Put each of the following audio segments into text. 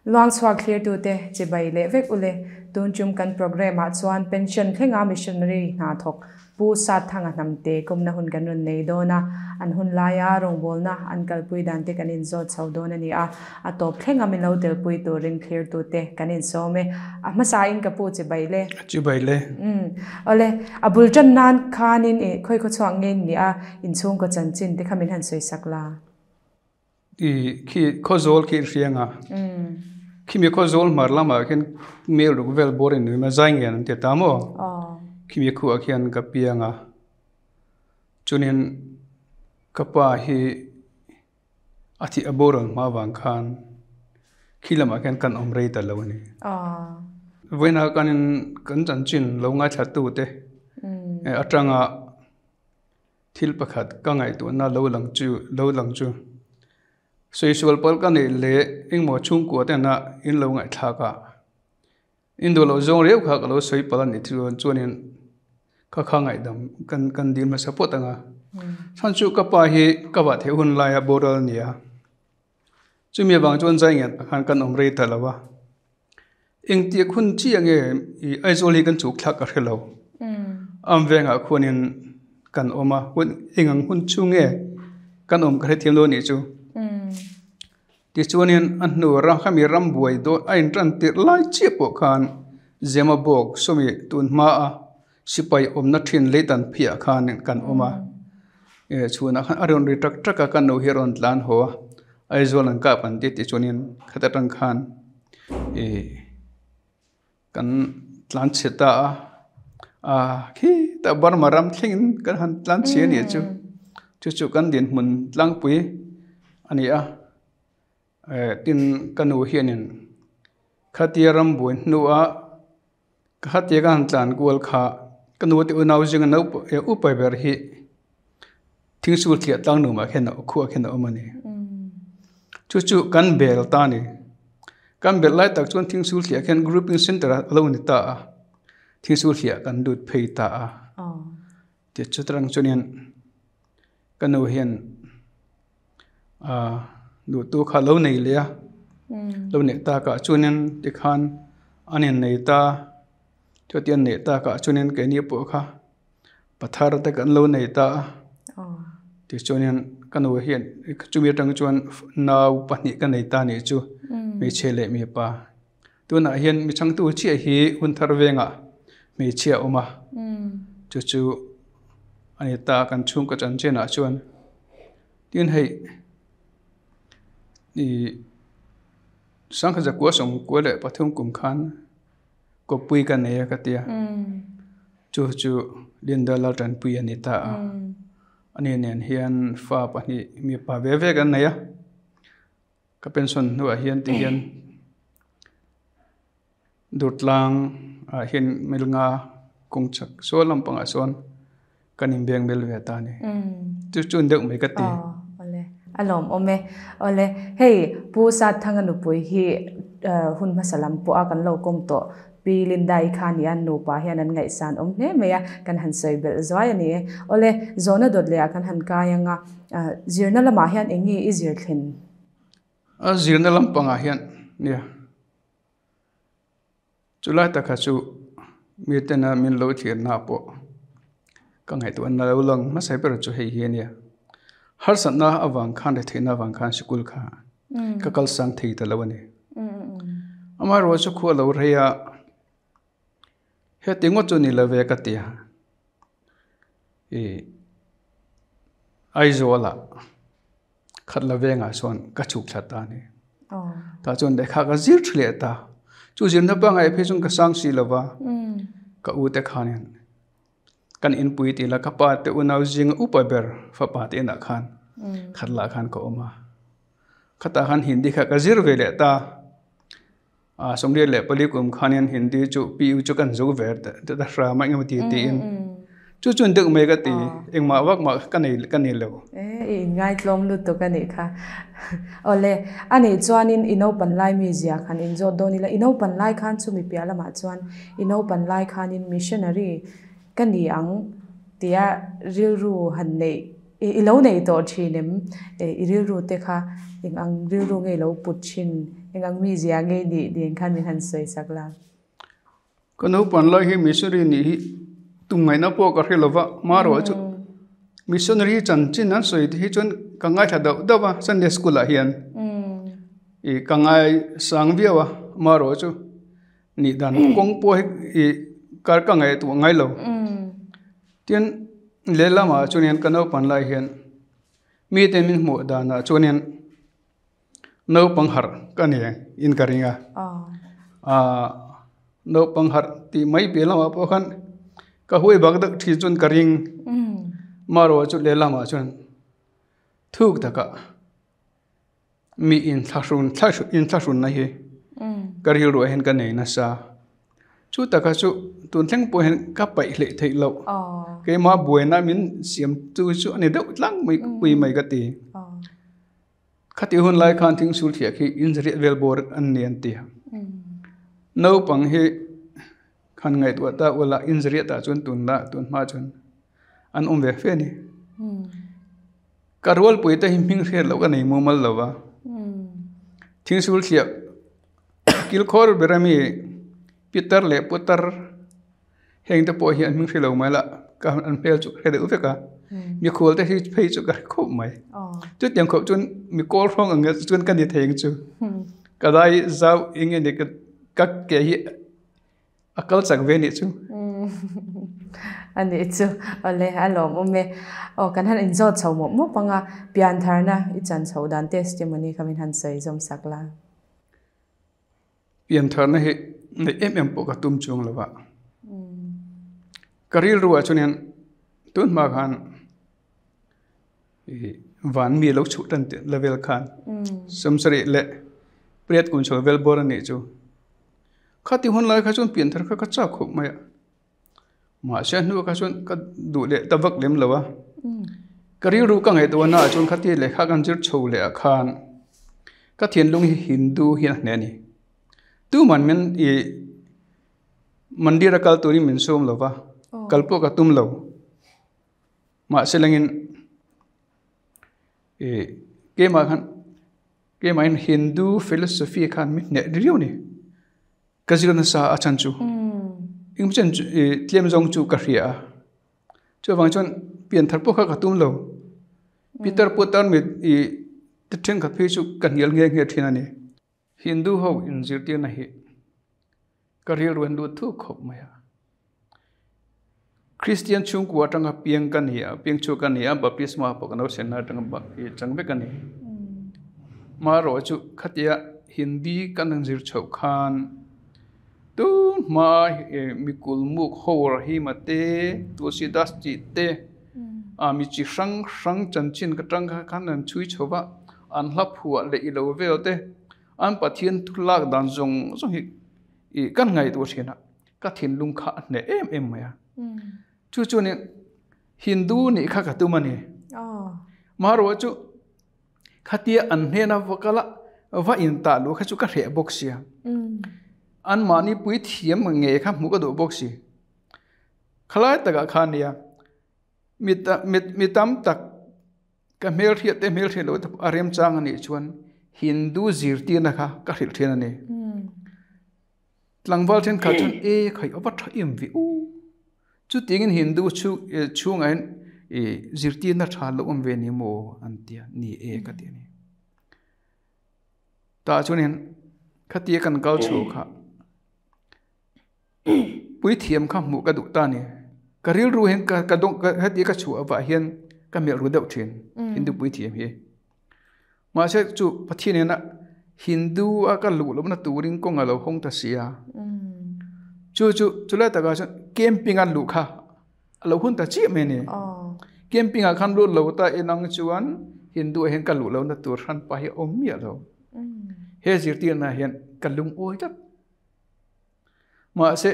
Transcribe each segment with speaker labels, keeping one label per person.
Speaker 1: Luangchhuak thlirtute chibai leh vek ule. Tun tum kan programme ah chuan pension thlenga missionary hna thawk Pu Satthanga Hnamte kumna hun kan rawn nei dawn a, an hun laia rawngbawlna an kalpui dan te kan inzawt chho dawn a ni a, a tawp thlenga min lo telpui turin thlirtute kan insawm e. A hmasain ka pu chibai le.
Speaker 2: Chibai le.
Speaker 1: Umm. Awle, a bul tan nan khanin i khawi khaw chhuak ngei ni a, inchhungkaw chanchin te kha min han sawisak la.
Speaker 2: I khi khawzawl khi hriang a, khimi khawzawl hmar lamah khian mel ruk vel bawr in nuim a zai ngen an ti ta maw? Khimi khuah khian ka piang a, chuanin ka pa hi a thih a boral hma vang khan khi lamah khian kan awm rei ta lo a ni. Vawiinah kanin kan chanchin lo ngaithla tute atanga Thil pakhat ka ngaihtuahna lo lang chu lo lang chu Saisual pawlh ka neih leh engmaw chhungkua te hna in lo ngaihthlak a, in duh loh zawng riau kha ka lo sawi palh a nih chuan chuanin kha kha ngaihdam kan kan dil hmasa phawt ang a. Chhan chu ka pa hi ka vah theih hun laia boral a ni a, chumi avang chuan zai ngen ah khan kan awm rei ta lo a. Engtiak hun chiah nge i Aizawl hi kan chhuk thlak ka hre lo. Am vengah khuanin kan awm a, hun eng ang hun chu nge kan awm ka hrethiam lo anih chu. Tichuanin a hnu ram khami ram buai dawn a intan tirh lai chiah pawh khan Zemabawk sawmi tun hma a sipai awmna thin leitan phiah khan kan awm a. Chhunah khan a rawn ri tak tak a, ka nu hi a rawn tlan haw a, Aizawl an kap an ti tichuanin khata tang khan ih kan tlan chhe ta a, ah khitah Burma ram thlengin kan han tlan chhe a nih chu, chu chu kan dinhmun tlangpui a ni a, tin ka nu hianin khatia ram buai hnuah Ka hatia ka han tlan kual kha ka nu te unau zinga naupang eh upa ber hi thingsul thliah tlang numah khian a khuah khian a awm a ni. Chu chu kan bel ta a ni. Kan bel lai tak chuan thingsul thliah khian grouping center a lo ni ta a, thingsul thliah kan lut phei ta a. Tichuan chuanin ka nu hian duhtu kha lo nei leh a, lo neih takah chuanin tikhan an innei ta, chuti an neih takah chuanin keini pawh kha pathar te kan lo nei ta a, tichuanin ka nu hian chumi atang chuan nau pahnih ka nei ta a nih chu hmeichhia leh mipa. Tunah hian mi changtu chiah hi hun thar vengah hmeichhia a awm a, chu chu a ni ta kan chhungkaw chanchinah chuan tin hei ih sangha zakua sawmkua leh pathum kum khan kawppui ka nei a ka tia chu chu Linda Laltanpui a ni ta a, ani nen hian fa pahnih mipa ve ve kan nei a. Ka pension hnuah hian ti hian Durtlang ah hian Milnga kawng chak sawn lampangah sawn kan inbeng bel ve ta a ni. Chu chu deuh mai ka ti.
Speaker 1: Awle, a lawmawm e. Awle, hei Pu Satthanga nupui hi hun hmasa lam pawha kan lo kawm tawh Pi Linda-i kha ni a, nupa hian an ngaihsan awm hle mai a, kan han sawi belh zuai a ni e. Awle, zawhna dawt lehah kan han kai ang a, zirna lamah hian eng nge i zir thlen?
Speaker 2: A zirna lampangah hian nia, chulai takah chu mitena min lo thirna pawh ka ngaihtuahna lo lang hmasa ber chu hei hi a nia. Harsatna avang khan leh theihna avang khan sikul kha ka kalsang thei ta lo a ni. Amaherawh chu khua lo rei a, heti ngawt chu ni lo ve ka ti a, ih Aizawl ah khat la vengah chuan ka chhuk thla ta a ni. Tah chuan lehkha ka zir tha leh ta, chu zirna pangngai phei chuan ka sang si lo va, ka u te khanin Kan inpui tih la ka pa te unau zinga upa ber fapa te inah khan khat lah khan ka awm a. Khatah khan Hindi kha ka zir ve leh ta. A sawmriat leh pali kum khanin Hindi chu PU chu kan zo ve ta hram a engemaw ti tiin chu chuan deuh mai ka ti engmah vak mah ka nei ka nei lo.
Speaker 1: E i inngaihtlawm lutuk a nih kha. Awle, a nih chuanin i naupan lai mi zia khan inzawt dawn ila i naupan lai khan chumi piah lamah chuan I naupan lai khanin missionary ka ni ang tia rilru han neih i lo neih tawh thin em? I rilru te kha eng ang rilru nge i lo put thin? Eng ang mizia nge i nih ding khan min han sawi sak la.
Speaker 2: Ka naupan lai hi missionary nih hi tum ngaihna pawh ka hre lova, marawh chu missionary chanchin an sawi te hi chuan ka ngaithla dauh dauh a Sunday school ah hian ih ka ngai sang viau a, marawh chu nih dan kawng pawh hi ih kar ka ngaihtuah ngai lo. Tin lehlamah chuan ka naupan lai hian mite min hmuh danah chuanin. Naupang harh ka ni in ka ring a, aah naupang harh tih mai piah lamah pawh khan ka huai bak deuh thin chuan ka ring. Marawh chu lehlamah chuan thuk takah mi inthlahrun inthlahrunna hi ka rilruah hian ka nei nasa. Chu taka chu tun thleng pawh hian ka paih hleih theih loh. Keimah buaina min siam tu chu a ni deuh tlang mai pui mai ka ti. Khati hun lai khan thing sul thiah khi inzariat vel bawr an ni an ti a. Naupang hi khan ngaihtuah ta ula inzariat ah chuan tun la tun hma chuan an awm ve fe a ni. Ka rualpui te hi hming hriat loh ka nei mumal lo va. Thing sul thiah kilkhawr ber ami pitar leh putar Heng te pawh hi an hming hre lo mai la, ka an hmel chu ka hre deuh vek a, mikhual te hi phei chu ka hre khawp mai. Chutiang khawp chuan mi kawl hrawng ang chuan ka ni thei ang chu. Ka dai zau eng nge ni ka ke hi a kal chak ve nih chu.
Speaker 1: A nih chu, awle a lawmawm e. Aw kan han inzawt chho mawp mawp ang a, piantharna i chan chhoh dan testimony kha min han sawi zawm sak la.
Speaker 2: Piantharna hi neih em em pawh ka tum chuang lo a. Ka rilruah chuan hian tun hma khan van mi lo chhuh tan tih level khan sawmsarih leh pariat kum chho vel bawr a nih chu. Khati hun lai kha chuan pianthar kha ka chak khawp mai a. Mahse a hnuah kha chuan ka duh leh ta vak lem lo a. Ka rilru ka ngaihtuah naah chuan khati lehkha kan zir chho leh ah khan ka thianlung hi Hindu hian a hneh a ni. Tuman min ih mandir a kal turin min sawm lo va, kal pawh ka tum lo. Mahse lengin ih keimah khan keimahin Hindu philosophy khan min hneh riau a ni. Ka zir nasa a chan chu eng chen chu ih tlem zawng chu ka hria a chuvang chuan pian thar pawh kha ka tum lo Peter pawh tan mit ih te thenkhat phei chu ka hnial nghe nghe thin a ni. Hindu ho inzirtirna hi ka rilru an lut thuk khawp mai a. Kristian chhungkua atanga piang ka ni a, piang chhuak ka ni a, baptisma pawh ka nausen atanga chang vek a ni. Marawh chu khatia Hindi kan han zir chhoh khan tun hma mikul muk ho Rahima te, Tulsidas tih te, a mi chi hrang hrang chanchin ka tang kha khan an chhui chho va, an hla phuah leh ilo vel te, an Pathian thu lak dan zawng zawng hi ih kan ngaihtuah thin a. Ka thinlung kha a hneh em em mai a. Chu chuanin Hindu nih kha ka tum a ni. Marawh chu khatia an hnena va kal a, va intah luh kha chu ka hreh bawk sia. Anmahni pui thiam nge kha hmuh ka duh bawk si. Khalai takah khan nia mi tam tak ka hmelhriat te hmelhriat loh te pawh a remchang a nih chuan Hindu zirtirna kha ka hrilh thin a ni. Tlangval thenkhat chuan e khaih a va tha em ve u. Chutiangin Hindu chhungah hian zirtirna tha lo awm ve ni maw an ti a, ni e ka ti a ni. Tah chuanin khatia kan kal chhuah kha puithiam kha hmuh ka duh ta a ni. Ka rilru hian ka dawng hetia ka chhuah avah hian ka melh ru deuh thin Hindu puithiam hi. Mahse chu Pathian hian a Hindu a ka luh lohna turin kawng a lo hawng ta si a. Chu chu chulai takah chuan camping a luh kha a lo hun ta chiah mai a ni. Camping ah khan lut lo ta inang chuan Hindu ah hian ka luh lohna tur hranpa hi a awm miah lo. He zirtirna hian ka lungawi tlat. Mahse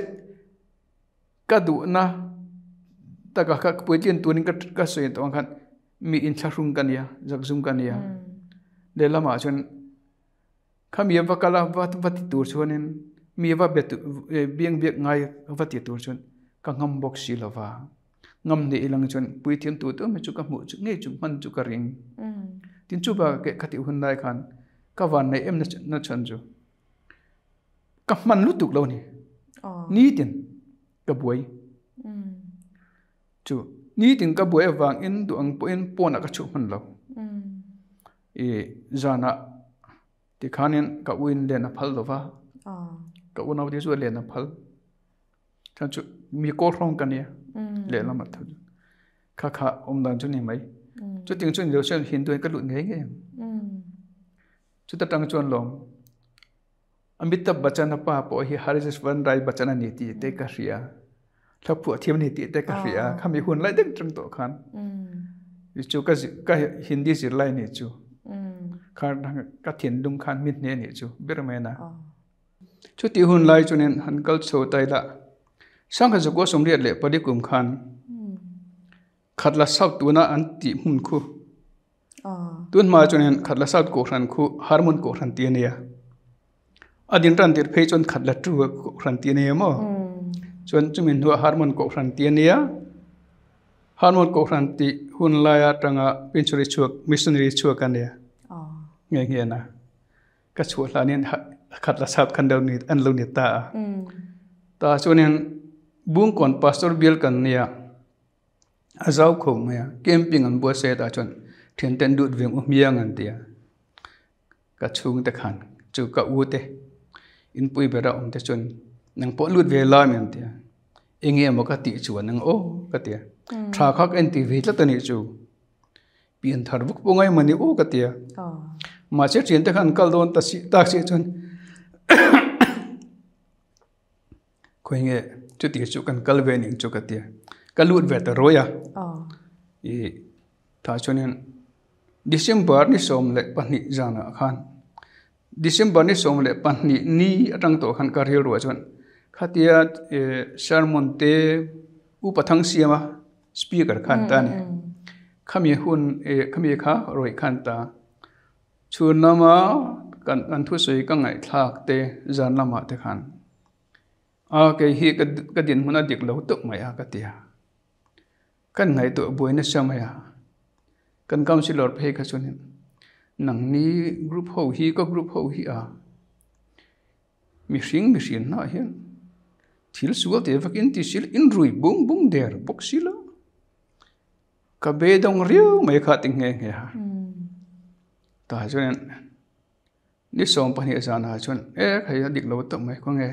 Speaker 2: ka duhna taka kha puitlin turin ka ka sawi tawh ang khan mi inthlahrung ka nia zakzum ka nia lehlamah chuan khami va kal a va va ti tur chuanin mi va be tu biang biak ngai va ti tur chuan ka ngam bawk si lo va ngam hnih ilang chuan puithiam tu tu mai chu ka hmuh chu ngei chu hman chu ka ring tin chu bakah khati hun lai khan. Ka van nei em na chhan chu ka hman lutuk lo ni. Nitin ka buai. Chu nitin ka buai awang in duh ang pawhin pawnah ka chhuah hman lo. I zanah tikhanin ka uin len a phal lo va. Ka unaute chu len a phal. Chuan chu mi kawl hrawng ka nia lehlamah tho chu. Kha kha awm dan chu ni mai. Chuting chu ni lo chuan Hindu in ka lut ngei ngei ang. Chuta tang chuan lawm Amitabh Bachchan a pa pawh hi Harish Rai Bachchan a ni tih te ka hria. Hla phuah thiam a ni tih te ka hria. Khami hun lai deuh tang tawh khan chu ka ka Hindi zir lai ni chu. Kha ka thinlung khan mi hne ni chu ber mai na. Chuti hun lai chuanin han kal chho ta ila, Sangha Zakua sawmriat leh pali kum khan Khatla South tuna an tih hmun khu tun hma chuanin Khatla South Kohhran khu Harmon Kohhran tih a nia. A din ran tirh phei chuan Khatla Tu Kohhran tih a nia maw? Chuan chumi hnuah Harmon Kohhran tih a nia. Harmon Kohhran tih hun lai atanga missionary chhuak missionary chhuak a nia nghe nghe na. Ka chhuah hlanin khat la sap khan lo ni an lo ni ta a. Ta chuanin Bungkawn pastor bial kan nia a zau kho mai a camping an buatsaih a tah chuan thian ten lut veng u hmiang an ti a. Ka chhung te khan chu ka u te inpui ber a awm te chuan nang pawh lut ve lai mai an ti a. Enge emaw ka tih chuan ang aw ka ti a. Tha kha ka en ti ve tlat a nih chu. Pian thar vuk pawh ngai mawni aw ka ti a. Mahse thian te khan kal dawn ta si tak si chuan khawi nge chuti chu kan kal ve ning chu ka ti a. Ka lut ve ta rawi a. I tah chuanin December ni 12 zanah khan December ni 12 ni atang tawh khan ka rilruah chuan khatia sermon te upa thang siama Speaker khan ta ni. Khami hun khami kha rawih khan ta. Chhun lama kan an thusawi ka ngaihthlak te zan lamah te khan a kei hi ka ka dinhmun a dik lo tawp mai a ka ti a. Kan ngaihtuah buai nasa mai a. Kan councillor phei kha chuanin nangni group ho hi ka group ho hi a Mihring mihrin hnah hian thil sual teh vak in ti sil in rui bung bung der bawk si lo. Ka beidawng riau mai kha ti nghe nghe a. Tah chuan ni 12 zanah chuan e hei a dik lo tawp mai khaw nge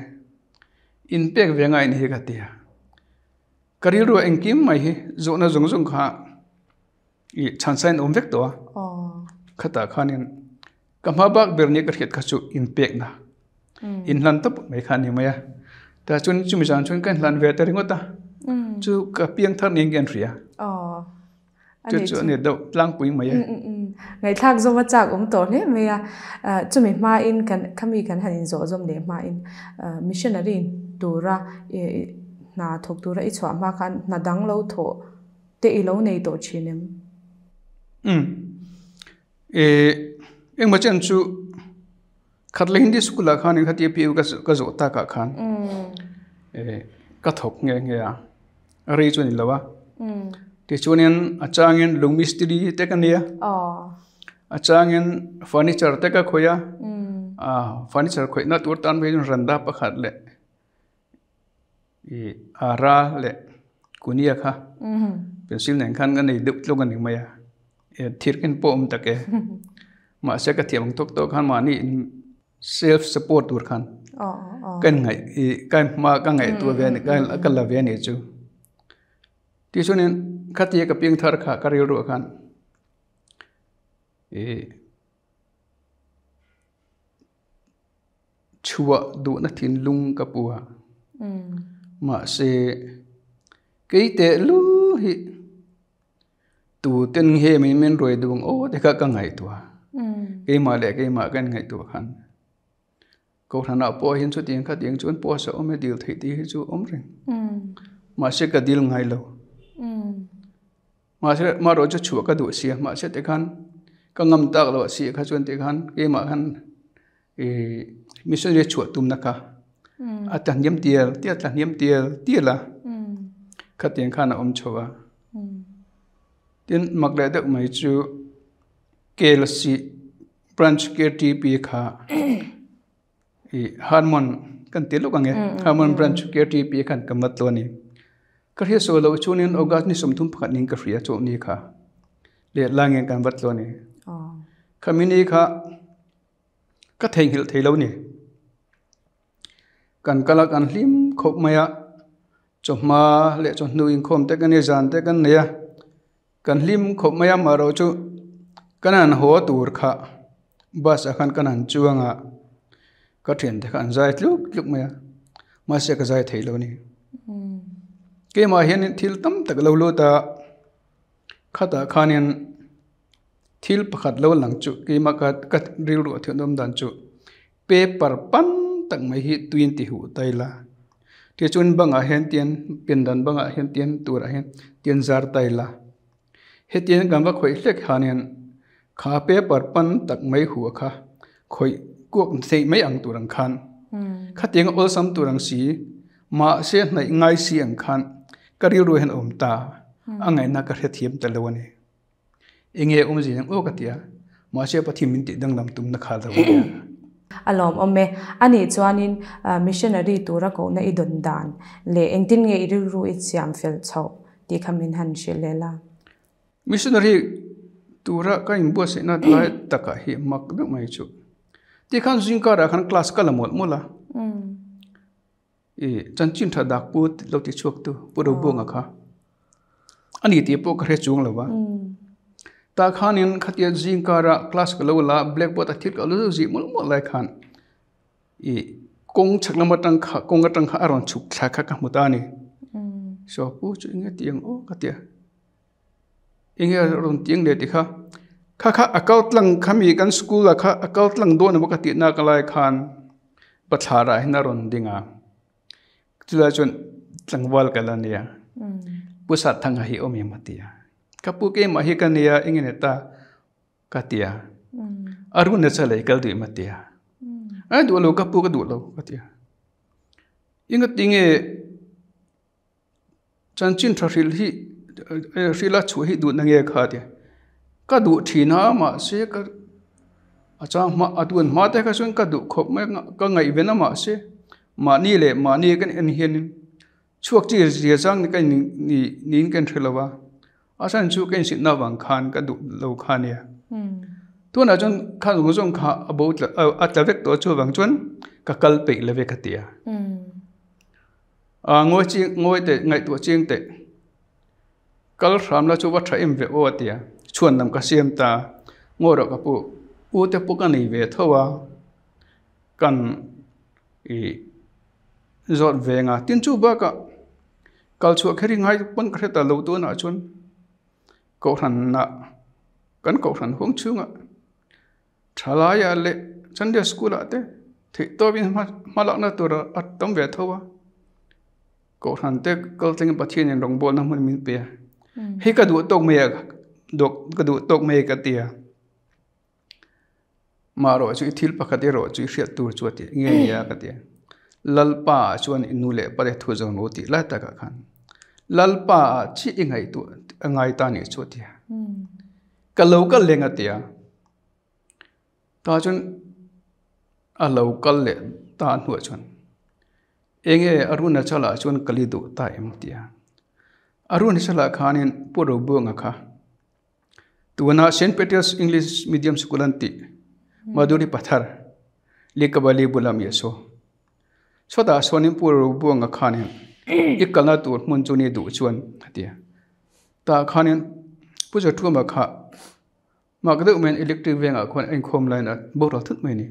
Speaker 2: in pek ve ngai ni hi ka ti a. Ka rilru engkim mai hi zawhna zawng zawng kha i chhansain awm vek tawh a. Khatah khanin Ka hma bak ber nia ka hriat kha chu inpekna, inhlan tawp mai kha a ni mai a. Tah chuan chumi zan chuan ka inhlan ve ta ringawt a, chu ka piang thar niin ka inhria. Chu chu a ni deuh tlangpui mai e.
Speaker 1: Ngaihthlak zawm a chak awm tawh hle mai a. Chumi hmain kan khami kan han inzawh zawm leh hmain missionary tura hna thawk tura i chhuah hma khan hna dang lo thawh te i lo nei tawh thin em?
Speaker 2: Engmaw chen chu khat leh Hindi school ah khan khatia PU ka zawh tak ah khan ka thawk nghe nghe a, a rei chu a ni lo a. Tichuanin a changin lung mistiri te ka nia, a changin furniture te ka khawih a, furniture khawihna tur tan phei chuan randa pakhat leh I ara leh kunia kha pencil nen khan ka nei deuh tluk a ni mai a, thir khin pawh awm tak e. Mahse ka thiam ang tawk tawk khan mahni in self support tur khan ka in ngaih i ka hma ka ngaihtuah ve a ni ka la ve a ni chu. Tichuanin khatia ka piang thar kha ka rilruah khan i Chhuah duhna thinlung ka pu a. Mahse, kei teh lu hi tu ten nge min min ruai duh ang aw te kha ka ngaihtuah. Keimah leh keimah ka inngaihtuah khan. Kohhranah pawh hian chutiang khatiang chuan post a awm e dil theih tih hi chu awm reng. Mahse ka dil ngai lo. Mahse marawh chu chhuah ka duh sia. Mahse tikhan ka ngam tak loh si kha chuan tikhan keimah khan missionary chhuah tumna kha a tla hniam tial tial tla hniam tial tial a khatiang khan a awm chho a tin mak leh deuh mai chu kel si Branch KTP kha i Harmon kan ti luk ange Harmon Branch KTP khan ka mat lo ni ka hria so lo chunin August ni 31 ning ka hria chu ni kha le langin kan vat lo ni khamini kha ka theinghil thei lo ni kan kala kan hlim khop maya chawhma leh chawhnu inkhawm te kan ni zan te kan nei a kan hlim khawp mai a amaherawhchu kan han haw tur kha bus ah khan kan han chuang a ka thiante kha an zai tluk tluk mai a mahse ka zai theih lo a ni keimah hianin thil tam tak a lo lut a khatah khanin thil pakhat lo lang chu keimah ka ka rilru a thianawm dan chu paper pan tak mai hi tuiin ti huh ta ila tichuan bangah hian tian pindan bangah hian tian turah hian tian zar ta ila hetiang kan va khawih hlek hianin kha paper pan tak mai huh kha khawih kuak theih mai ang tur ang khan khatiang awlsam tur ang si mahse hnaih ngai si ang khan ka rilru hian a awm ta a ngaihna ka hrethiam ta lo a ni. Enge awmzia ang aw ka ti a, mahse Pathian min tih danglam tumna kha lo a nia.
Speaker 1: A lawmawm e. Anih chuanin missionary tura kohna i dawn dan leh engtin nge i rilru i siam fel chhoh tih kha min han hrilh leh la.
Speaker 2: Missionary tura ka inbuatsaihna lai takah hi mak deuh mai chu. Tikhan zingkarah khan class ka la mawlh mawlh a. I chanchin tha dak pu lo ti chhuak tu Pu Robuanga kha a ni tih pawh ka hre chuang lo va. Tah khanin khatia zing kara class ka lo la blackboard a thil ka lo zih mawlh mawlh lai khan i kawng chhak lam atang kha kawng atang kha a rawn chhuk thla kha ka hmu ta a ni. So pu chu enge tih ang aw ka ti a. Enge a rawn ti ang leh tih kha kha kha a kal tlang kha mi kan school ah kha a kal tlang dawn emaw ka tih nak lai khan Pathlar ah hian a rawn ding a chulai chuan tlangval kal a nia Pu Satthanga hi awm em a ti a ka pu keimah hi ka nia enge ni ta ka ti a a run nasa lei kal duh em a ti a ai duh lo ka pu ka duh lo ka ti a enga tinge Chanchin tha hrilh hi hrilh a chhuah hi duhna nge kha ti ka duh thin a mahse ka a chang hma a tun hma te kha chuan ka duh khawp mai a ka ngaihven a mahse mahni leh mahni kan en hianin chhuak chi zia chang ni ka niin ka inhre lo va a chhan chu ka insitna avang khan ka duh lo kha a nia tunah chuan kha zawng zawng kha a bo a tla vek tawh chuvang chuan ka kal peih lo ve ka ti a. A ngawi chiang ngawi teh ngaihtuah chiang teh kal hram la chu va tha em ve aw a ti a, chhuan lam ka siam ta ngawi rawh ka pu u te pawh ka nei ve tho a kan ih zawt ve nga tin chu bakah kal chhuah kher hi ngai pawn ka hre ta lo tunah chuan kohhranah kan kohhran huang chhungah. Thalaiah leh Sunday School ah te theih tawpin hma lakna tur a tam ve tho a, Kohhran te kal tlengin Pathianin rawngbawlna hmun min pe a, hei ka duh tawk mai a, ka duh tawk mai ka ti a, mah erawh chu i thil pakhat erawh chu i hriat tur chu a ti nge nia ka ti a, Lalpa ah chuan i nu leh pa te thu zawng lo tih lai takah khan Lalpa ah chiah i ngaihtuah a ngai ta nih chu a ti a. Ka lo kal leng a ti a, tah chuan a lo kal leh ta hnuah chuan enge Arunachal ah chuan ka li duh ta em a ti a, Arunachal ah khanin Pu Robuanga kha tuna Saint Peter's English Medium School an tih Madhuri Pathar Likabali bula mi a saw, sawtah sawn Pu Robuanga khanin i kalna tur hmun chu ni duh chuan a ti a. Tah khanin Pu Zathuma kha mak deuh maiin electric vengah khuan a inkhawm laiin a boral thut mai a ni.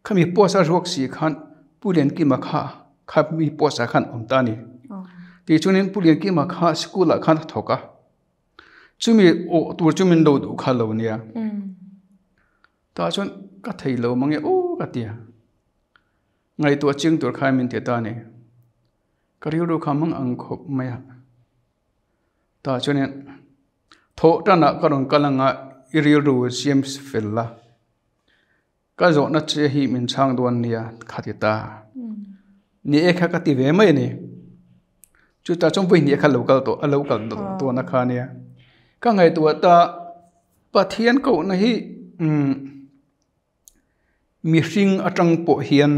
Speaker 2: Khami post a ruak si khan Pu Liankima kha kha mi post ah khan a awm ta a ni. Tichuanin Pu Liankima kha school ah khan a thawk a, chumi awh tur chu min lo duh kha lo nia. Tah chuan ka thei lo mang e aw ka ti a, ngaihtuah chiang tur khan min ti ta a ni. Ka rilru kha mang ang khawp mai a, tah chuanin thawh tanah ka rawn kal anga i rilru siam fel la, ka zawhna che hi min chhang dawn nia kha ti ta. Ni e kha ka ti ve mai a ni. Chutah chuan vawi hnih kha lo kal tawh a lo kal tawh na kha nia. Ka ngaihtuah ta Pathian kohna hi. mihring atang pawh hian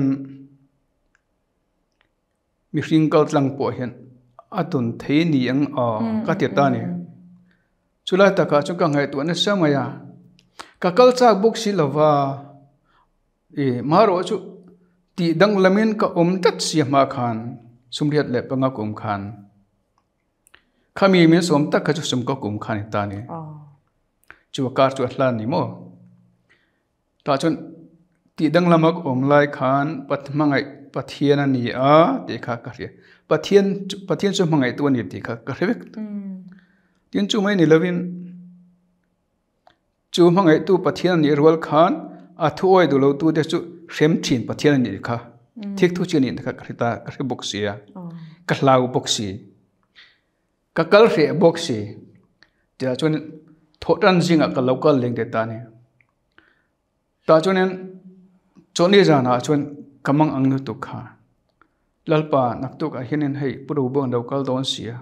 Speaker 2: mihring kal tlang pawh hian a tawn thei ni ang a ka ti ta ni. Chulai takah chuan ka ngaihtuah nasa mai a, ka kal chak bawk si lova i marawh chu tih danglamin ka awm tlat si a hma khan sumriat leh panga kum khan khami min sawm tak kha chu sum ka kum khan i ta ni. Chu a kar chu a hlan ni maw? Tah chuan tih danglama ka awm lai khan hmangaih Pathian a ni a tih kha ka hria. Pathian Pathian chu hmangaihtu a ni tih kha ka hre vek. Tin chu mai ni lovin chu hmangaihtu Pathian a nih rual khan a thu awi duh lotu te chu hrem thin Pathian a nih kha thik thu chi a nih kha ka hre ta ka hre bawk si a, ka hlau bawk si. Ka kal hreh bawk si. Tiah chuan thawhtan zingah ka lo kal leng te ta ni. Tah chuanin chawhni zanah chuan ka mang ang lutuk kha. Lalpa naktukah hianin hei Pu Robo an lo kal dawn si a.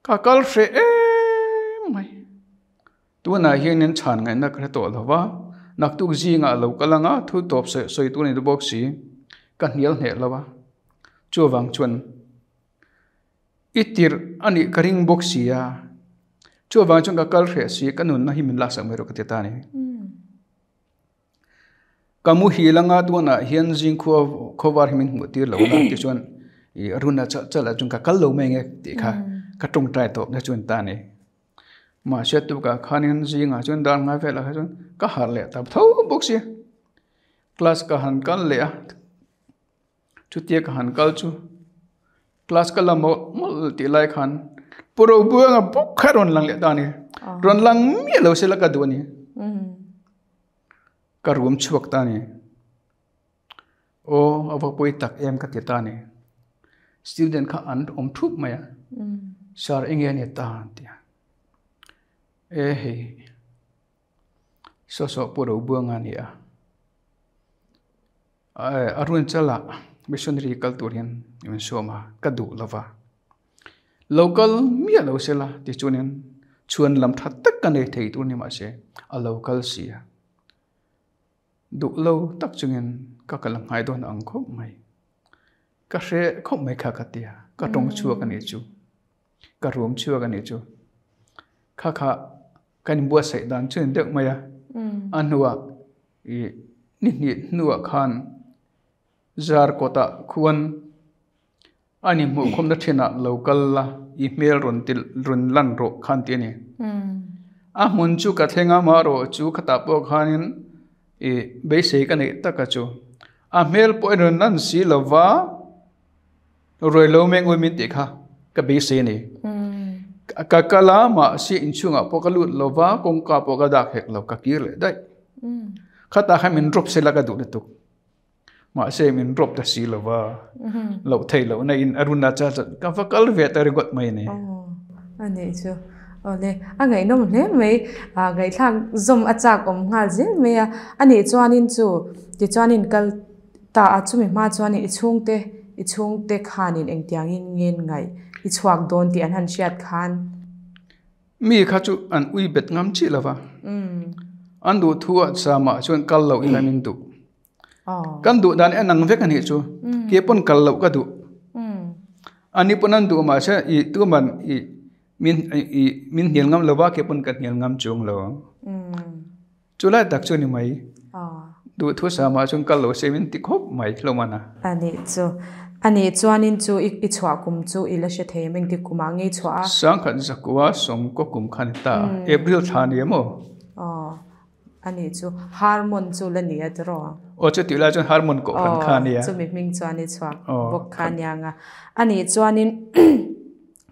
Speaker 2: Ka kal hreh em mai. Tunah hianin chhan ngaihna ka hre tawh lo va, naktuk zingah a lo kal anga thu tawp sawi tur a ni bawk si. Ka hnial hneh lo a. Chuvang chuan I tirh a nih ka ring bawk si a, chuvang chuan ka kal hreh si, ka nunna hi min laksak mai rawh ka ti ta a ni. Ka muhil anga tunah hian zing khua khawvar hi min hmuh tir lo na tichuan i runa chalh chalh ah chuan ka kal lo mai nge tih kha ka tawngtai tawp na chuan ta a ni. Mahse tukah khanin zingah chuan dar ngai velah kha chuan ka harh leh ta tho bawk si. Class ka han kal leh a. Chutia ka han kal chu class ka la mawlh mawlh tih lai khan Pu Robuanga bawk kha rawn lang leh ta a ni. Rawn lang miah lo sela ka duh a ni. Ka rum chhuak ta a ni. Aw a va pawi tak em ka ti ta a ni. Student kha an awm thup mai a. Sir enge a ni ta an ti a. E hei. Saw saw Pu Robuanga a ni a. A run chala missionary kal tur hian min sawm a, ka duh lo va. Lo kal miah lo sela tichuanin chhuan lam tha tak ka nei thei tur ni mahse a lo kal si a. Duh lo tak chungin ka kal ngai dawn ang khawp mai. Ka hre khawp mai kha ka ti a, ka tawng chhuak a nih chu. Ka rum chhuak a nih chu. Kha kha kan inbuatsaih dan chu a ni deuh mai a. A hnuah I ni hnih hnuah khan zar kawtah khuan a ni hmuhkhawmna thinah lo kal la, i hmel rawn ti rawn lan rawh khan tih a ni. A hmun chu ka thleng a, amaherawh chu khatah pawh khanin i beisei ka neih taka chu a hmel pawh a rawn lan si lo va, Ruai lo meng ui min tih kha ka beisei a ni. Ka kal a, mahse inchhungah pawh ka lut lo va, kawngka pawh ka dak hek lo, ka kir leh daih. Khatah khan min drop sela ka duh lutuk. Mahse min drop ta si lo va, loh theih lohna in a run a cha chuan ka va kal ve ta ringawt mai a ni.
Speaker 1: A nih chu. Awle, a ngaihnawm hle mai. Ngaihthlak zawm a chak awm nghal zel mai a. A nih chuanin chu tichuanin kal Ta a chumi hma chuan i chhungte i chhungte khanin engtiangin ngen ngaih i chhuak dawn tih an han hriat khan.
Speaker 2: Mi kha chu an ui bet ngam chiah lo va, an duh thu ah chamah chuan kal loh ila min duh. Kan duh dan en ang vek a nih chu, ke pawn kal loh ka duh. Ani pawn an duh mahse i tuman i min i min hnial ngam lo va, ke pawn ka hnial ngam chuang lo. Chu lai tak chu ni mai. Duh thu samah chuan kal lo se min ti khawp mai hlawm a.
Speaker 1: A nih chu. A nih chuanin chu i chhuah kum chu i la hre thei em? Engtik kumah nge i chhuah a?
Speaker 2: Sangkhat zakua sawmkaw kum kha ni ta a. April thla ni em aw?
Speaker 1: Aw. A nih chu. Harmon chu la ni a tiraw?
Speaker 2: Aw chutih lai chuan Harmon kohhran kha a nia.
Speaker 1: Aw chumi hming chuan i chhuak bawk kha a nia nga. A nih chuanin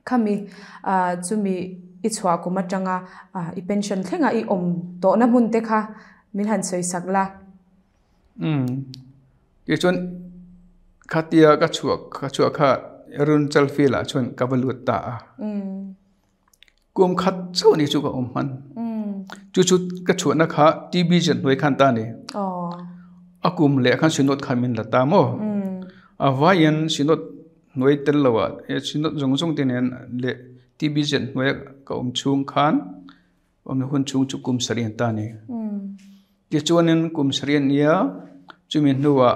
Speaker 1: Khami chumi i chhuah kum atanga i pension thlenga i awm tawhna hmun te kha min han sawi sak la.
Speaker 2: Umm tichuan khatia ka chhuah ka chhuah kha Arunachal field ah chuan ka va lut ta a. Kum khat chauh ni chu ka awm hman. Chu chu ka chhuahna kha TB zan hnuai khan ta a ni. A kum leh khan Synod khan min la ta maw? A vaiin Synod Hnuai tel lo ah he synod zawng zawng te nen leh TBZ hnuaia ka awm chhung khan Om hun chung chu kum sarih an ta ni. Tichuanin kum sarih an nia, chumi hnuah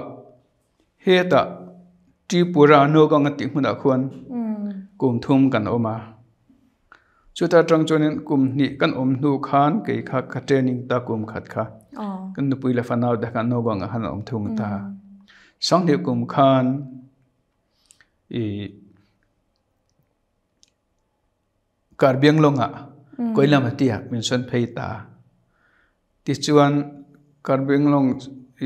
Speaker 2: hetah Tripura Nowgang a tih hmunah khuan kum thum kan awm a. Chuta tang chuanin kum hnih kan awm hnu khan kei kha ka training ta kum khat kha kan nupui leh fanau te kha Nowgang ah khan an awm thung ta. Sanghnih kum khan ih Karbianglawngah Koilamatiah min sawn phei ta. Tichuan Karbianglawng i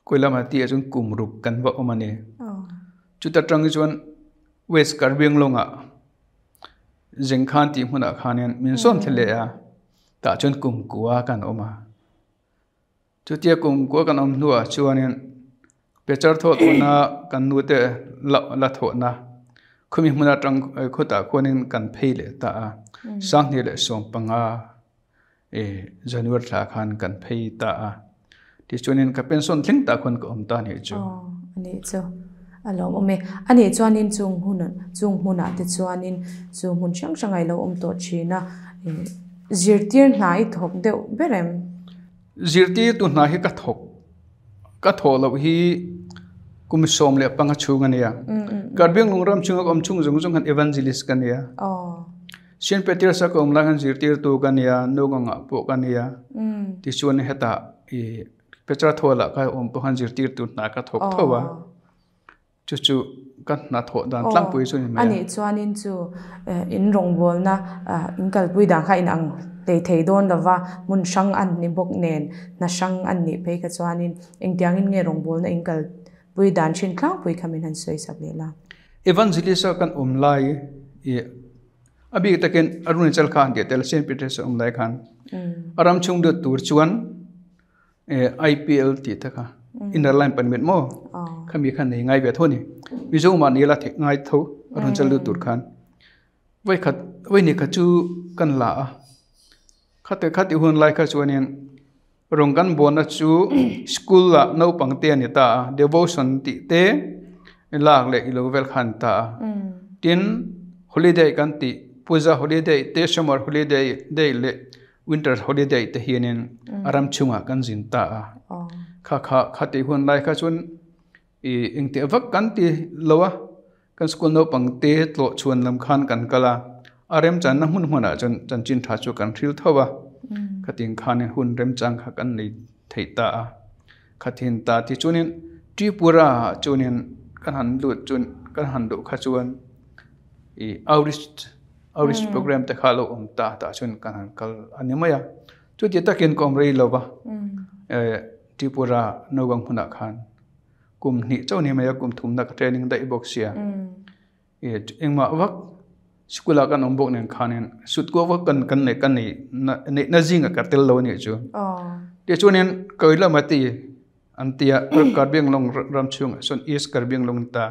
Speaker 2: Koilamatiah chuan kum ruk kan va awm a ni. Chuta tang hi chuan West Karbianglawngah Zengkhan tih hmunah khanin min sawn thla leh a, tah chuan kum kua kan awm a. Chutia kum kua kan awm hnuah chuanin Peter thawh tawhna kan nute la thawhna khumi hmun atang khawtah khuanin kan phei leh ta a, 2015 January thla khan kan phei ta a, tichuanin ka pension thleng tah khuan ka awm ta anih chu.
Speaker 1: Aw anih chu a lawm awm e. Anih chuanin chung hun chung hmunah te chuanin chu hmun hrang hrang a ilo awm tawh thin a, zirtir hna i thawk deuh ber em?
Speaker 2: Zirtirtu hna hi ka thawk ka thawh loh hi kum 15 chhung a nia. Karbiang Lungram chhunga ka awm chhung zawng zawng khan evangelist ka nia. Saint Peter's a ka awm lai khan zirtirtu ka nia, naupangah pawh ka nia. Tichuan hetah ih Petra Thawlah ka awm pawh khan zirtirtu hna ka thawk tho a. Chu chu ka hna thawh dan tlangpui chu ni mai a.
Speaker 1: Anih chuanin chu in rawngbawlna in kalpui dan kha in ang hlei thei dawn lova, hmun hrang an ni bawk nen, hna hrang an nih phei kha chuanin engtiangin nge rawngbawlna in kalpui dan thin tlangpui kha min han sawi sak leh la.
Speaker 2: Evangelist a kan awm lai i a bik takin Arunachal kha an tih tel Saint Peter's a awm lai khan a ram chhung deuh tur chuan IPL tih te kha inner line permit maw khami kha nei ngai ve tho ni Mizo mah ni la theih ngai tho a rawn chal lut tur khan vawi khat vawi ni khat chu kan la a khate khati hun lai kha chuanin rawng kan buana chu school ah naupang te a ni ta a devotion tih te lak leh ilo vel kha a ni ta a tin holiday kan tih puja holiday te summer holiday day leh Winter holiday te hianin a ram chhungah kan zin ta a. Kha kha kha tih hun lai kha chuan i engteh vak kan ti lo a, kan school naupang te tlawh chhuan lam khan kan kal a, a remchanna hmun hmunah chuan chanchin tha chu kan hril tho a, khatin khanin hun remchang kha kan nei thei ta a. Khathin ta ti chuanin Tripura ah chuanin kan han lut chuan kan han luh kha chuan i outreach outreach program te kha a lo awm ta tah chuan kan han kal a ni mai a. Chuti takin ka awm rei lo va, Tripura naupang hmunah khan kum hnih chauh ni mai a, kum thumna ka training daih bawk sia. Engmah vak sikul ah kan awm bawk nen khanin sut kuak vak kan kan nei kan nei neihna zingah ka tel lo a nih chu. Tichuanin Koilamati an tia Karbianglong ram chhungah sawn East Karbianglong ta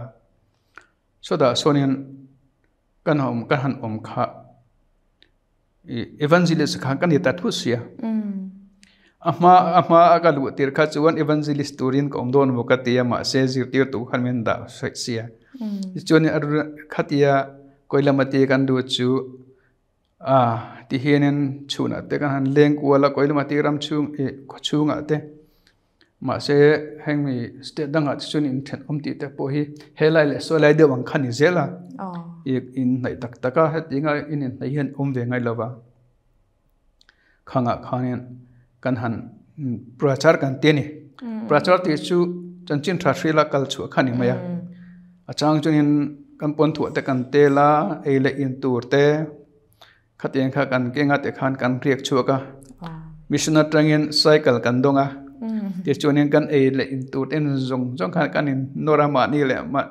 Speaker 2: sawtah sawnin kan awm kan han awm kha Evangelist kha ka ni ta thut sia. A hma a hma a ka luh tir kha chuan evangelist turin ka awm dawn maw ka ti a mahse zirtirtu khan min dah saih sia. Tichuan khatia Koilamati kan duh chu a ti hianin chhunah te kan han leng kual a Koilamati ram chhung ih khaw chhungah te Mahse, heng mi state dangah te chuan inthenawm tih te pawh hi helai leh sawi lai deuh ang kha ni zel a. I inhnaih tak tak a, heti anga in inhnaih hian awm ve ngai lo va. Khangah khanin kan han prachar kan ti a ni. Prachar tih chu chanchin tha hrila kal chhuah kha ni mai a. A chang chuanin kan pawn thuah te kan tel a, ei leh in tur te. Khatiang kha kan kenga te khan kan riak chhuak a, mission atangin cycle kan dawng a, tichuanin kan ei leh in tur te zawng zawng khan kan in nawr a, mahni leh mah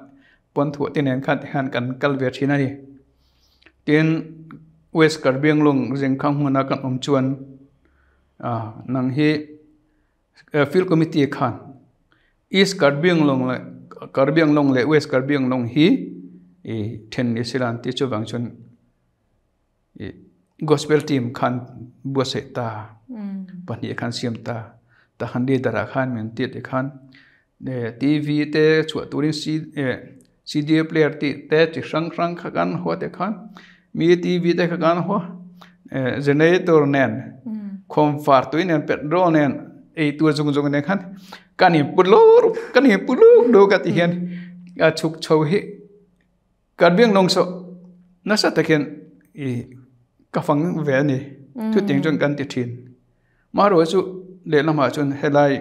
Speaker 2: pawn thuah te nen khan tikhan kan kal ve thin a ni. Tin, West Karbianglung zingkhang hmuna kan awm chuan nang hi Field Committee khan East Karbianglong leh Karbianglong leh West Karbianglong hi then ni sela an ti chuvang chuan Gospel team khan buatsaih ta pahnih khan siam ta tah khan leader ah khan min tih te khan TV te chhuah turin CD player tih te chi hrang hrang kha kan haw te khan mi TV te kha kan haw. Generator nen khom far tui nen petrol nen ei tur zung zung nen khan kan in put lu kan in put lu lu ka ti hian a chhuk chho hi kan biang nong so nasa takin i ka fang ve ani thu ting chuan kan ti thin ma ro chu le lama chuan helai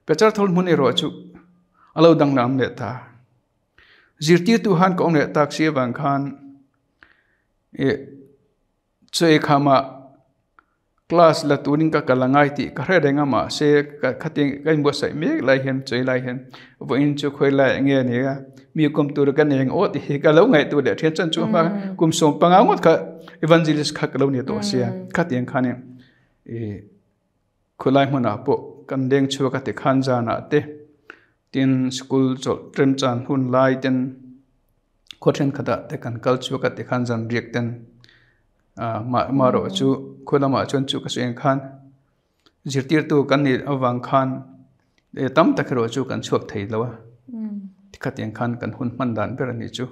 Speaker 2: pechar thol mun ro chu alo dang lam le ta zirtir tu han ko le tak si wang khan e chei khama class la tunin ka kalangai ti ka hre renga ma se ka khating ka in bo sai mek lai hian chei lai hian vo in chu khoi lai nge ni a mi kom tur ka neng o ti hi ka lo ngai tu le thian chan chu ma kum som panga ngot kha evangelist kha ka lo ni to sia khatiang khan e khulai hmuna po kan deng chu ka ti khan ja na te tin school chol trem chan hun lai ten khothen khata te kan kal chu ka ti khan jan riak ten ma ma ro chu khulama chon chu ka sueng khan zirtir tu kan ni awang khan e tam tak ro chu kan chuak thei lawa khatiang khan kan hun man dan ber ani chu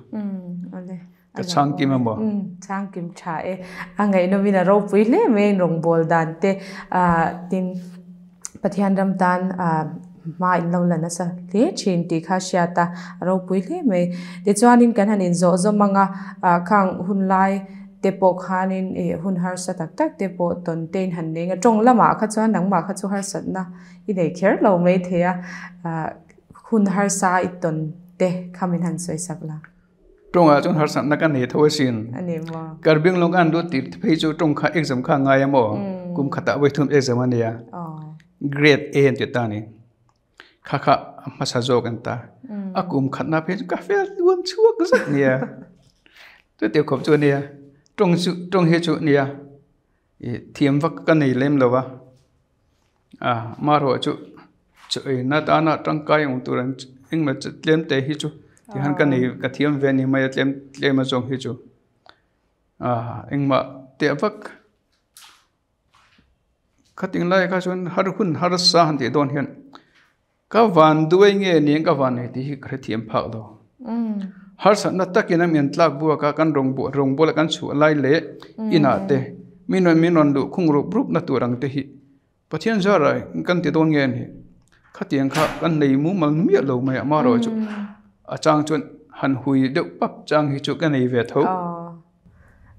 Speaker 1: ale
Speaker 2: ka chang kim mo
Speaker 1: chang kim tha e angai no mina ro pui le me rong bol dan te tin Pathian ram tan ma in lo la na sa le chin ti kha sia ta ro pui le me te chuanin kan han in zo zo manga khang hun lai te po khanin e hun har sa tak tak te po ton ten han nenga tong lama kha chuan nang ma kha chu har sat na i nei kher lo mai thea hun har sa i ton te khamin han soi sak la
Speaker 2: tong a chun har sat na kan nei tho sin
Speaker 1: ani ma
Speaker 2: karbing long an do ti phei chu tong kha exam kha ngai mo kum khata wei thum exam ania grade A ti ta ni kha kha ma sa zo kan ta a kum khat na phei ka fel luan chuak zat nia tu te khop chu nia tong chu tong he chu nia e thiam vak ka nei lem lowa a ma ro chu chu e na ta na tang kai ong turan ing ma tlem te hi chu ti han ka nei ka thiam ve ni mai tlem tlem a jong hi chu a ing ma te vak khating lai ka chun har hun har sa han ti don hian ka van duai nge ni ka van nei ti hi khre thiam phak lo har sa na takin am tlak bua ka kan rong bu rong bol kan chu lai le ina te minon minon lu khung rup rup na turang te hi Pathian zara kan ti don nge ni khatiang kha kan nei mu mal mi lo mai ma ro chu a chang chun han hui deuh pap chang hi chu ka nei ve tho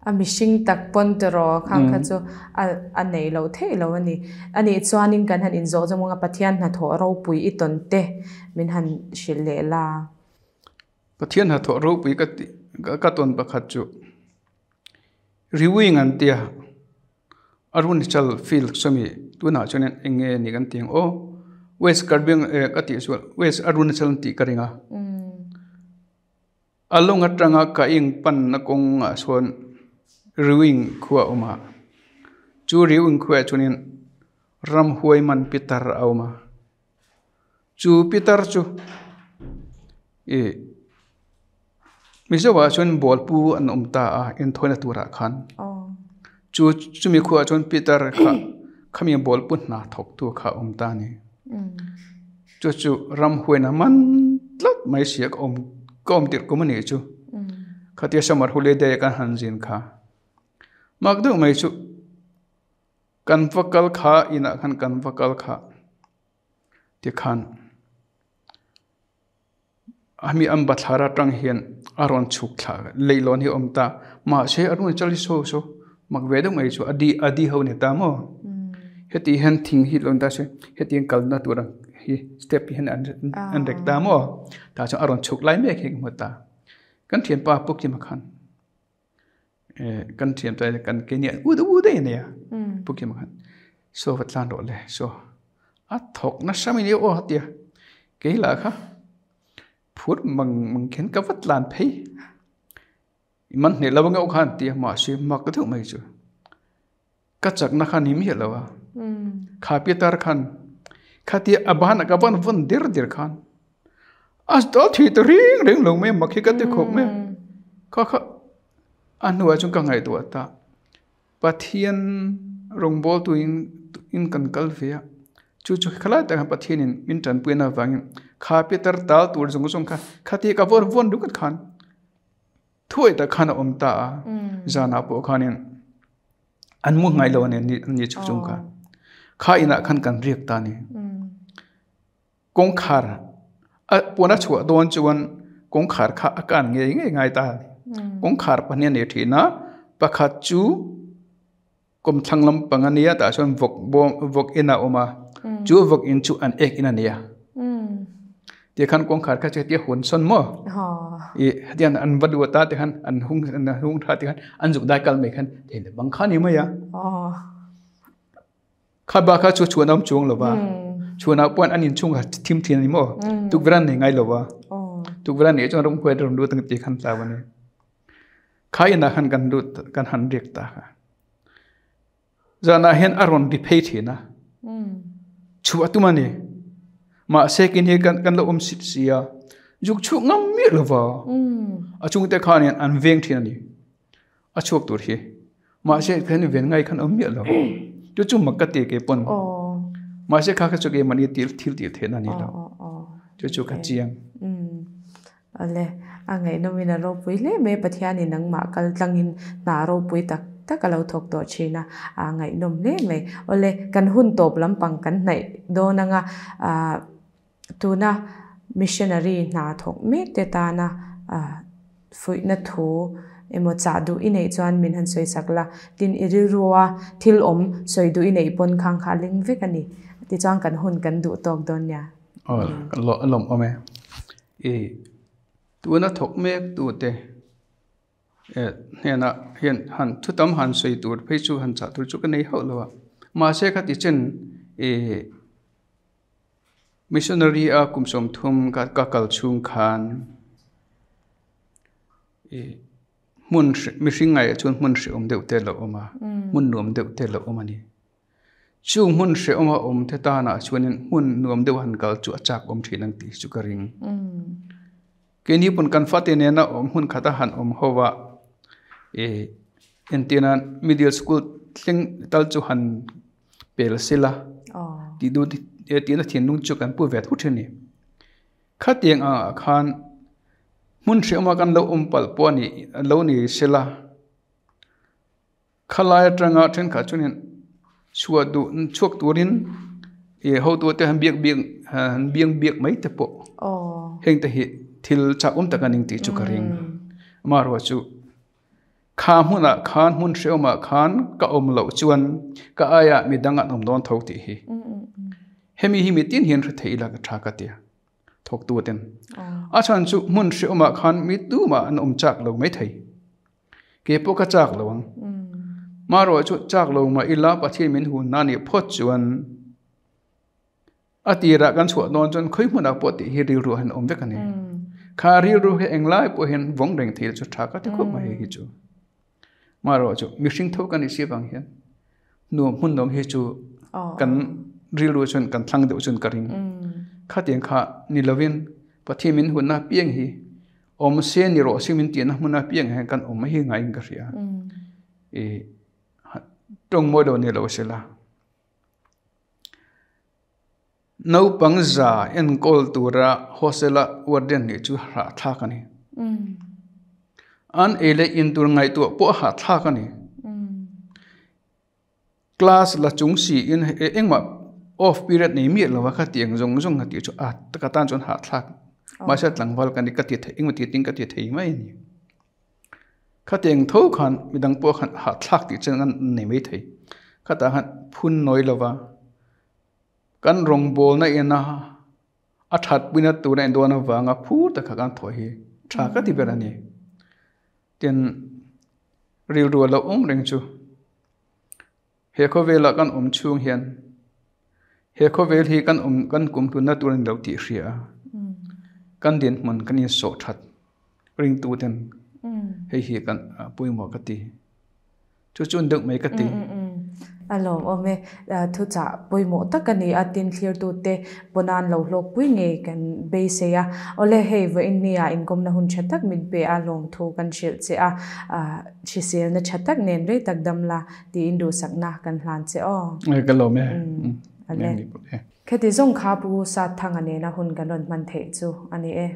Speaker 1: a mishing tak pon te ro khang kha chu a nei lo thei lo ani ani chuanin kan han in zo zamonga Pathian na tho ro pui i ton te min han shil le la
Speaker 2: Pathian ha tho ro pui ka ka ton pakhat chu riwing an tia arun chal feel somi tuna chuan enge ni kan tiang o west karbing ka ti su west arun chal ti karinga along atanga ka ing pan na kong a son riwing khuwa uma chu riwing khuwa chunin ram huai man pitar auma chu pitar chu e mizo wa chuan bol pu an um ta a in thona tura khan chu chumi khuwa chuan pitar kha khami bol pu na thok tu kha um ta ni chu chu ram huai na man tlat mai siak om kom tir kumani chu khatia samar hule de kan hanjin kha magdu mai chu kan fakal kha ina khan kan fakal kha ti khan ami am bathara tang hian aron chuk thla leilon hi om ta ma se arun chali so so makve do mai chu adi adi ho ne ta mo heti hen thing hi lon ta se heti kal na turang hi step hi an an rek ta mo ta chu aron chuk lai me kheng mo ta kan thian pa puk chi ma khan e kan thian ta kan ke ni u u de ne ya puk chi ma khan so vatlan ro le so a thok na sami ni o hatia ke la kha phut mang mang khen ka vatlan phei man ne lawang au khan ti ma si ma ka thu mai chu ka chak na khan ni mi lawa kha pi tar khan khati aban ka van von dir dir khan as to thi to ring ring long me makhi ka te khok me kha kha anu a chung ka ngai tu ta Pathian rong bol tu in in kan kal via chu chu khala ta Pathian in min tan puina wangin kha pi tar tal tur jong jong kha khati ka von von du kan khan thui ta khan om ta jana po khanin An mu ngai lo ani ni chu chung kha. Kha ina khan kan riak ta ni. Kawngkhar a puan a chhuah dawn chuan kawngkhar kha a kan ngei ngei ngai ta. Kawngkhar pahnih a nei thin a, pakhat chu kawmthlang lampang a nia tah chuan vawk bawm vawk in a awm a, chu vawk in chu an ek in a nei a. Tikhan kawngkhar kha chu hetia hawn sawn maw? Ih hetiang an va lut a tikhan an hung an hung tha tikhan an zuk dai kal mai khan thei leh bang kha a ni mai a. Kha bak kha chu chhuan a awm chuang lo va, chhuanah pawh an inchhung kha thim thin a ni maw? Tukverh an nei ngai lo va, tukverh an neih chuan ram huai rawn lut ang tih khan tlau a ni. Kha inah khan kan lut kan han riak ta kha. Zanah hian a rawn ri phei thin a, chhuah tum a ni. Mahse kini hi kan kan lo awm sit si a, zuk chhuak ngam miah lo va, a chungte khanin an veng thin a ni. A chhuak tur hi. Mahse khan ven ngai khan awm miah lo. Chu chu mak ka ti ke pawn. Mahse kha kha chu ke mani til thil tih theihna a ni lo. Chu chu ka chiang.
Speaker 1: Ale, a ngaihnawmin a ropui hle mai. Pathianin nangmah kal tlangin hna ropui tak tak a lo thawk tawh thin a, a ngaihnawm hle mai. Awle, kan hun tawp lampang kan hnaih dawn anga tuna missionary hna thawk mek te tana fuihna thu emaw chah duh i neih chuan min han sawi sak la. Tin, i rilrua thil awm sawi duh i neih pawn khang kha a ling vek a ni. Tichuan kan hun kan duh tawk dawn nia.
Speaker 2: Aw, a lawmawm e. I tuna thawk mek tute hnenah hian han thu tam han sawi tur phei chu han chah tur chu ka nei hauh lo a. Mahse khati chen ih Missionary a kum 30 ka kal chhung khan ih hmun mihring ngaiah chuan hmun hrehawm deuh te a lo awm a, hmun nuam deuh te a lo awm a ni. Chung hmun hrehawm a awm te tanah chuanin hmun nuam deuh han kal chu a chak awm thin ang tih chu ka ring. Keini pawn kan fate nena awm hmun khata han awm ho a, ih entirnan middle school thleng tal chu han pel sela tih duh tihna thinlung chu kan pu ve thut thin a ni. Khatiang angah khan hmun hrehawma kan lo awm palh pawh a nih lo ni sela. Khalai atanga thenkhat chuanin chhuah duh chhuak turin ih hotute han biak biak han biang biak mai te pawh heng te hi thil chak awm tak a ning tih chu ka ring amaherawh chu kha hmunah khan hmun hrehawmah khan ka awm loh chuan ka aiah midang an awm dawn tho tih hi hemi hi mitin hian hre thei ila ka tha ka tia thawktu ten a chhan chu hmun hrehawmah khan mi tumah an awm chak lo mai thei. Ke pawh ka chak lo ang. Marawh chu chak lo mah ila Pathian min hun na nih phawt chuan a tirah kan chhuah dawn chuan khawi hmunah pawh tih hi rilru han awm vek a ni. Kha rilru hi englai pawh hian vawng reng thei chu tha ka ti khawp mai hi chu. Marawh chu mihring tho kan isi vang hian nuam hmun nuam hi chu kan rilru chuan kan thlang deuh chuan ka ring. Khatiang kha ni lovin Pathian min hun na piang hi Awm se ni rawh se min tihna hmun apiang hian kan awm mai hi ngaiin ka hria. I tawng mawi lo ni lo se la. Naupang za enkawl tura hostel a warden nih chu hahthlak a ni. An ei leh in tur ngaihtuah pawh a hahthlak a ni. Class la chung si in engmah off period nei miah lo a kha tiang zawng zawng a tih chu a ka tan chuan hahthlak mahse tlangval ka ni ka ti thei engemaw ti ting ka ti thei mai a ni. Khatiang tho khan midang pawh khan hahthlak tih chuan an nei mai thei. Khatah khan phun nawi lo va kan rawngbawlna ina a that puina tura in dawn avanga phur tak kha kan thawh hi tha ka ti ber a ni. Tin rilru a lo awm reng chu. He khawvelah kan awm chhung hian he khawvel hi kan awm kan kum hlunna tur a ni lo tih hria a, kan dinhmun kan insawh that ringtu ten hei hi kan pawimawh ka ti. Chu chu an deuh mai ka ti.
Speaker 1: A lawmawm e. Thuchah pawimawh tak a ni a, tin thlirtute pawnan lo hlawkpui ngei kan beisei a. Awle hei vawiin nia inkawmna hun tha tak min pe a, lawmthu kan hrilh che a. Hriselna tha tak nen rei tak dam la tiin duhsakna kan hlan che aw.
Speaker 2: Ka lawm e.
Speaker 1: Ale. Kheti zawng kha Pu Satthanga nena hun kan rawn hman theih chu a ni e.